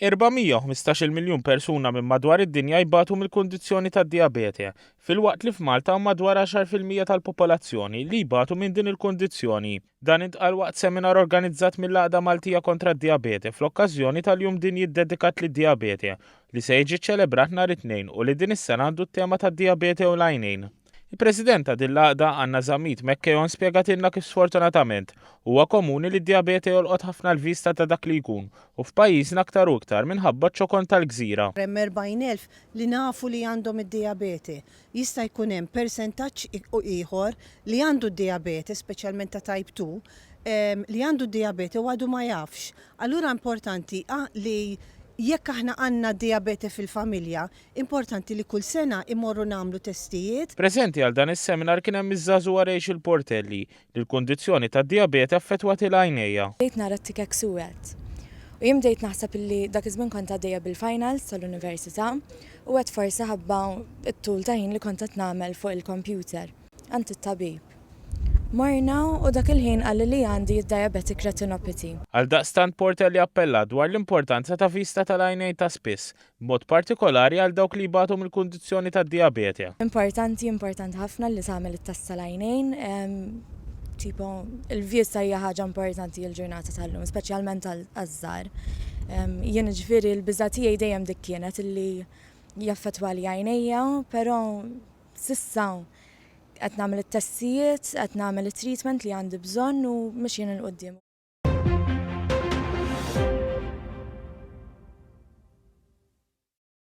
415-il miljun persuna minn madwar id-dinja jbatu mill-kundizzjoni tad-dijabete, filwaqt li f'Malta hawn madwar 10% tal-popolazzjoni li jbatu minn din il-kundizzjoni. Dan intqal waqt seminar organizzat mill-Għaqda Maltija kontra d-Dijabete fl-okkażjoni tal-Jum Dinji ddedikat lid-Dijabete, li se jiġi ċċelebrat nhar it-Tnejn u li din is-sena għandu t-tema tad-dijabete u l-għajnejn. Il-President ta' din l-għaqda, Anna Zammit McKeon spjegatilna kif sfortunatament, huwa komuni li d-dijabete jolqot ħafna l-vista ta' dak li jkun u f'pajjiżna aktar u iktar minħabba ċ-ċokon tal-gżira. Hemm 40,000 li nafu li għandhom id-dijabete. Jista' jkun hemm persentaġġ ieħor li għandu d-dijabete, speċjalment ta' type 2, li għandu d-dijabete u għadu ma jafx. Allura importanti li jekk aħna għandna d-dijabete fil-familja, Importanti li kull sena imorru nagħmlu testijiet. Preżenti għal dan is-seminar kien hemm iż-żagħżugħa Rachel Portelli, li l-kundizzjoni tad-dijabete affettwatilha għajnejha. Bdejt nara t-tikek suwed. U jien bdejt naħseb illi dak iż-żmien kont għaddejja bil-finals tal-università u għedt forsi ħabba t-tul ta' ħin li kont qed nagħmel fuq il-computer. Għand it-tabib. Morna u dak il-ħin qalli li għandi d-diabetic retinopathy. Għaldaqstant Portelli appellat dwar l-importanza ta' vista tal-għajnejn ta' spiss, b'mod partikolari għal dawk li jbatu mill-kundizzjoni tad-dijabete. Importanti, importanti ħafna li tagħmel it-test tal-għajnejn. Tipo, il-vista hija ħaġa importanti l-ġurnata tal-lum, speċjalment għaż-żgħar. Jien ġifieri l-biża' tiegħi dejjem dik kienet illi jaffettwali għajnejja, però S'issa qed nagħmel it-testijiet, qed nagħmel it-treatment li għandi bżonn u mixjin 'il quddiem.